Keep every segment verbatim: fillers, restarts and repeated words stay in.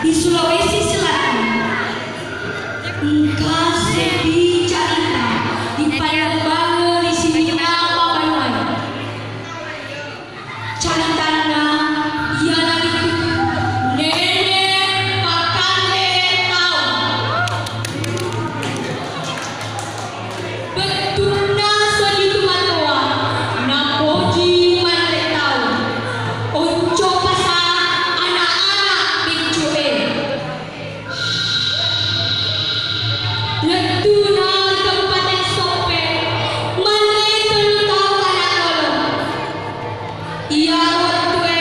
Sulawesi Selatan. Engka seddi carita dipalembange ri sininna mabbanuae. Caritanna iyanaritu Nene Pakande Tau. Bettuanna situ matoa napoji manre tau, onco pasa ana-ana biccu'e. Lettuna ri Kabupaten Soppeng, manre tellu tau ana lolo. Iyaro wettue,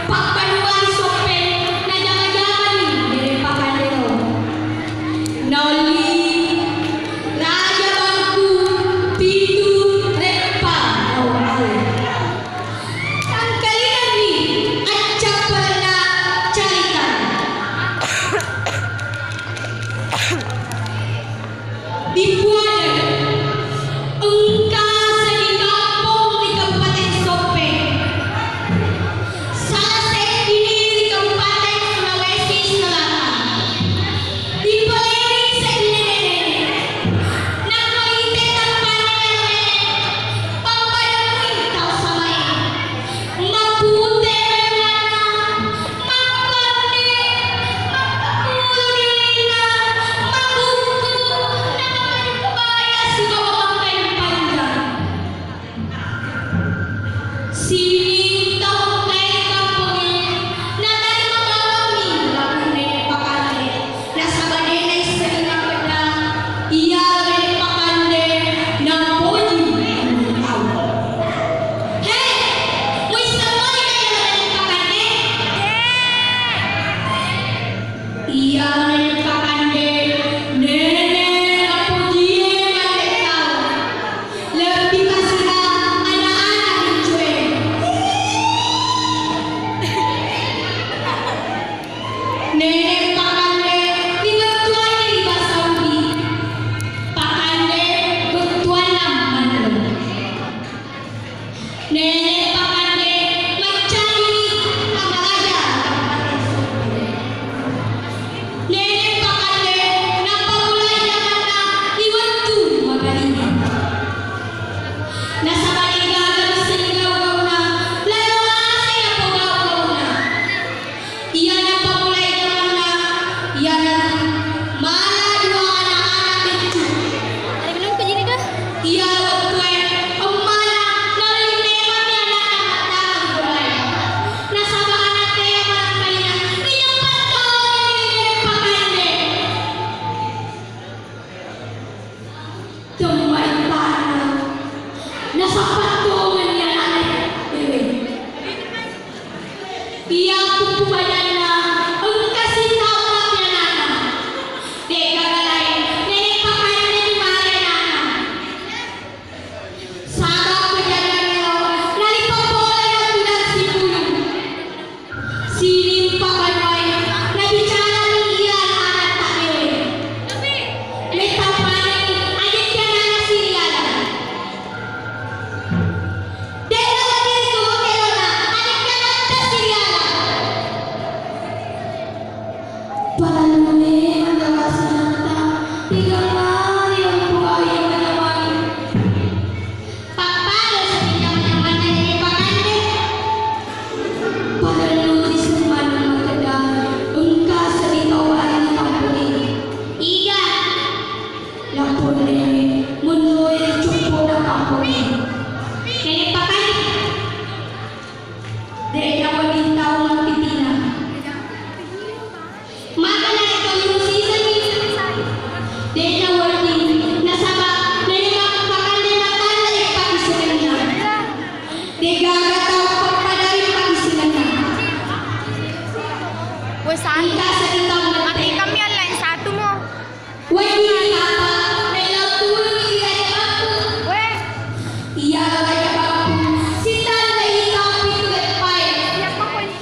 pabbanuang Soppeng najama-jamani Nene Pakande Tau. Naolli raja bangku pitu reppa tau ale. Tangkalinganni accapparenna carita. Dipuada engka seddi kampong ri Kabupaten Soppeng. Sala seddini ri Kabupaten Sulawesi Selatan. Dipoleling seddi nene-nene. Nakko ite tappana nene, pappademmui tau samae. Mappute wenganna, makkonde, mappakulu dilinna, mabbukku, natamani kebaya sibawa pakkain panjang. Sining tau engkae kampongnge natarima bawammi lagu Nene Pakande. Nasaba de naissengi makkeda, iya Nene Pakande napoji tau. He, muisseng monika iya Nene Pakande? Iya Nene Pakande, nene napojie manre tau. Lebbi kasira ana-ana biccu'e. Nene Pakande ribettuanni ri basa Ubi. Pakande bettuanna manre. Nene Pakande maccalini Kamaraja. Nene Pakande nappamulai jamanna ri wettu magaribi. Nasaba degaga missenni gau-gauna, lalo aseng napogau-gauna. Iya nappamulai jamanna, iyanaritu mala dua ana-ana beccu. Ada minum ke sini kah? Iya wettue emmana naolli memammi ana'na mattama ri bolae. Nasaba ana' tea manangkalinga, rinappa tongeng ri Nene Pakande. Temmaitanna nasappa tongenni ana'na dewe. Iya puppu bajanna engka sitaung mappi ana'na. De'gaga laing, Nene Pakande male ana'na. Saba' kejadian ero nalipong pole tudang sipulung. Sining pabbanuae nabicarani iya ana' taddewe. Mettappani ajekki ana'na siriala. De' nawedding tuo kelona ajekki ana'ta siriala. Parellu memang gaga sinatta, tegangngari ongko awi manyamai. Pappada seddi jama-jamanna Nene Pakande. Parellu riseng maneng makkeda, engka seddi tau bali ri kampongnge. Iga? Lapponne monroe ri coppo'na kampongnge. Nene Pakande. De' nawedding tau mappitina. Maka narekko lino sisengngi, de' nawedding, nasaba' Nene Pakande matanre pakkisengenna. De'gaga tau pappadai pakkisengenna. Woi, satu. Engka seddi tau mate. Matikammi yang lain satu mo. Weddingngi papa, melo tulungngi ri Raja Bappu. Weh. Iyaro Raja Bappu sitallei tau pitu leppae. Iya, pokoknya.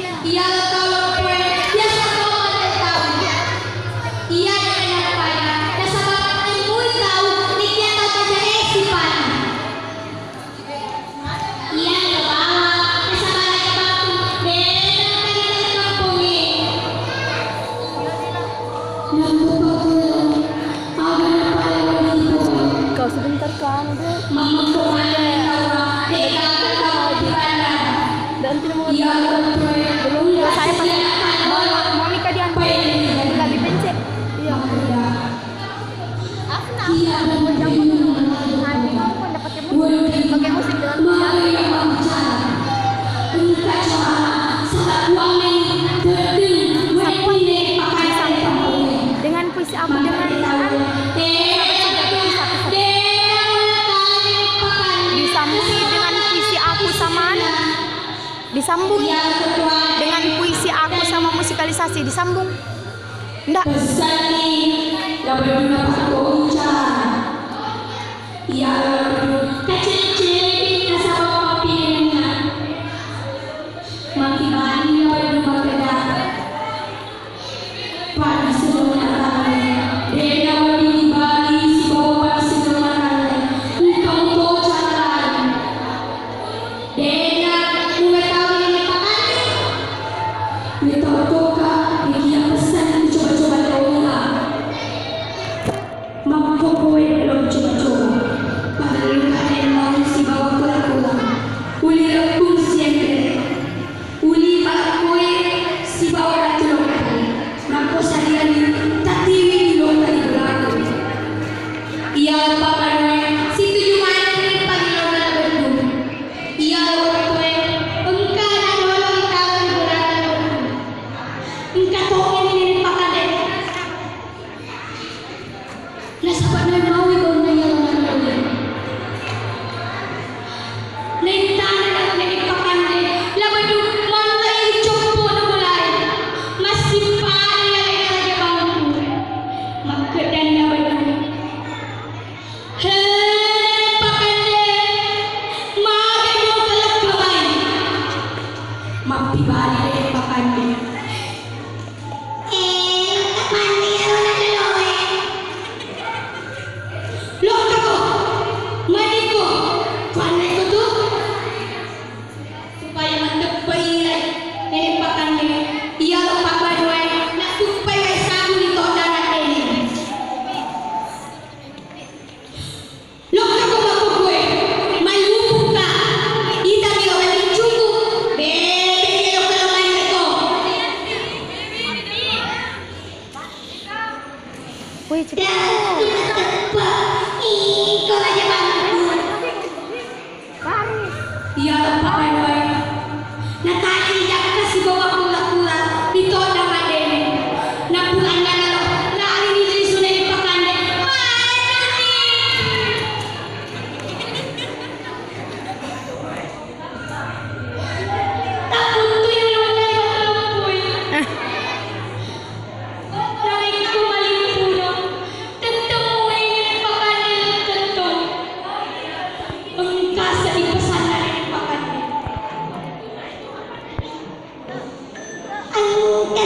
Belum, saya pas mau, mau nikah dia. Tinggal dipencet. Iya. Pakai musik dengan dengan puisi aku dengan anu, disambungi dengan puisi aku sama anu, disambung dengan puisi aku sama musikalisasi, disambung. Ndak. Pesanni, la beddu napakkoncang. Iya, la beddu kacele-cele nasaba mappinenna. Makkibali la beddu makkeda. Padi seddo matalle, de' nawedding ibali sibawa padi seddo matalle. Engka muto cara lain. De' na mengetahui ini pakanne. Metau toka, ikia pesan coba-coba taulah. Makkokkoe lo coba-coba. Pagelluka emmau sibawa kura-kura. Uli leppung siempre. Uli malakkoe sibawa ratu lokkai, nakko sadiani tatiwini lokkai belaku. Iya lo pappanue situju manenni pallilona la beddu. Iya lo wettue engka nanolongi tau ri bolana la beddu. Engka tongenni nene pakade. Nasaba naimau ri baunna iyaro nalolongeng. Naitana nalolongeng pakande, la beddu manre coppo na mulai. Massippani alena raja bangku. Makkeddani la beddu. He, pakande, magi mutalekka mai. Mappibali de pakande. Eh, engka manre iyaro naloloe. Lokkako, maniko, kuanre ko tu. Supaya matteppai iyaro nene pakande, iyaro pappanue nattuppai wae sabu ri todda maddene. Lokkako makkokkoe, mallupukka, itami lo wedding cuku, bebeke lokka lo manre ko. Woi, cepet. Dah, kita teppa. Iko raja bangku. Iya, Pak Manue. Natani jakka sibawa kura-kura ditodda maddene. Napurannana lo, nalini lisu nene pakande. Manuni. Taputtui ulunna ri battu loppoi. Narekko malimpuno, tettong muni nene pakande tettong. Engka seddi pesanna nene pakande. Engka